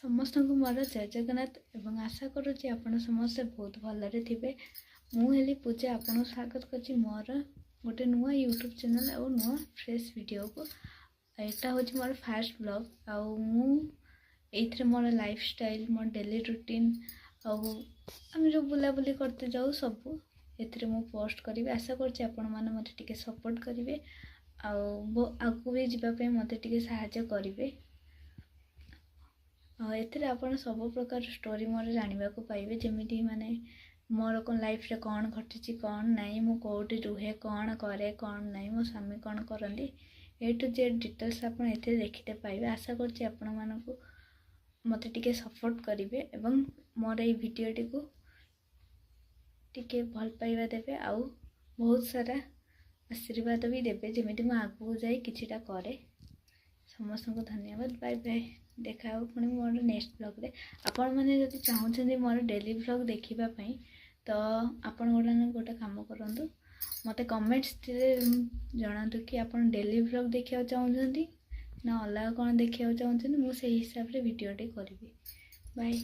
ସମସ୍ତଙ୍କୁ ମୋର ଜୟ ଜଗନ୍ନାଥ ଏବଂ ଆଶା କରୁଛି ଆପଣ ସମସ୍ତେ ବହୁତ ଭଲରେ ଥିବେ। ମୁଁ ହେଲି ପୂଜା, ଆପଣଙ୍କୁ ସ୍ୱାଗତ କରୁଛି ମୋର ଗୋଟେ ନୂଆ ୟୁଟ୍ୟୁବ୍ ଚ୍ୟାନେଲ୍ ଆଉ ନୂଆ ଫ୍ରେଶ୍ ଭିଡ଼ିଓକୁ। ଏଇଟା ହେଉଛି ମୋର ଫାଷ୍ଟ ବ୍ଲଗ୍ ଆଉ ମୁଁ ଏଇଥିରେ ମୋର ଲାଇଫ୍ ଷ୍ଟାଇଲ୍, ମୋର ଡେଲି ରୁଟିନ୍ ଆଉ ଆମେ ଯେଉଁ ବୁଲାବୁଲି କରତେ ଯାଉ, ସବୁ ଏଥିରେ ମୁଁ ପୋଷ୍ଟ କରିବି। ଆଶା କରୁଛି ଆପଣମାନେ ମୋତେ ଟିକେ ସପୋର୍ଟ କରିବେ ଆଉ ଆଗକୁ ବି ଯିବା ପାଇଁ ମୋତେ ଟିକେ ସାହାଯ୍ୟ କରିବେ। ଆଉ ଏଥିରେ ଆପଣ ସବୁ ପ୍ରକାର ଷ୍ଟୋରି ମୋର ଜାଣିବାକୁ ପାଇବେ, ଯେମିତି ମାନେ ମୋର କ'ଣ ଲାଇଫ୍ରେ କ'ଣ ଘଟିଛି, କ'ଣ ନାହିଁ, ମୁଁ କେଉଁଠି ରୁହେ, କ'ଣ କରେ, କ'ଣ ନାହିଁ, ମୋ ସ୍ୱାମୀ କ'ଣ କରନ୍ତି, ଏ ଟୁ ଜେଡ଼୍ ଡିଟେଲ୍ସ ଆପଣ ଏଥିରେ ଦେଖିତେ ପାଇବେ। ଆଶା କରୁଛି ଆପଣମାନଙ୍କୁ ମୋତେ ଟିକେ ସପୋର୍ଟ କରିବେ ଏବଂ ମୋର ଏଇ ଭିଡ଼ିଓଟିକୁ ଟିକେ ଭଲ ପାଇବା ଦେବେ ଆଉ ବହୁତ ସାରା ଆଶୀର୍ବାଦ ବି ଦେବେ, ଯେମିତି ମୁଁ ଆଗକୁ ଯାଇ କିଛିଟା କରେ। ସମସ୍ତଙ୍କୁ ଧନ୍ୟବାଦ, ବାଏ ବାଏ। ଦେଖା ହେବ ପୁଣି ମୋର ନେକ୍ସଟ ବ୍ଲଗ୍ରେ। ଆପଣମାନେ ଯଦି ଚାହୁଁଛନ୍ତି ମୋର ଡେଲି ବ୍ଲଗ୍ ଦେଖିବା ପାଇଁ, ତ ଆପଣ ଗୋଟେ କାମ କରନ୍ତୁ, ମୋତେ କମେଣ୍ଟସରେ ଜଣାନ୍ତୁ କି ଆପଣ ଡେଲି ବ୍ଲଗ୍ ଦେଖିବାକୁ ଚାହୁଁଛନ୍ତି ନା ଅଲଗା କ'ଣ ଦେଖିବାକୁ ଚାହୁଁଛନ୍ତି। ମୁଁ ସେଇ ହିସାବରେ ଭିଡ଼ିଓଟି କରିବି। ବାଏ।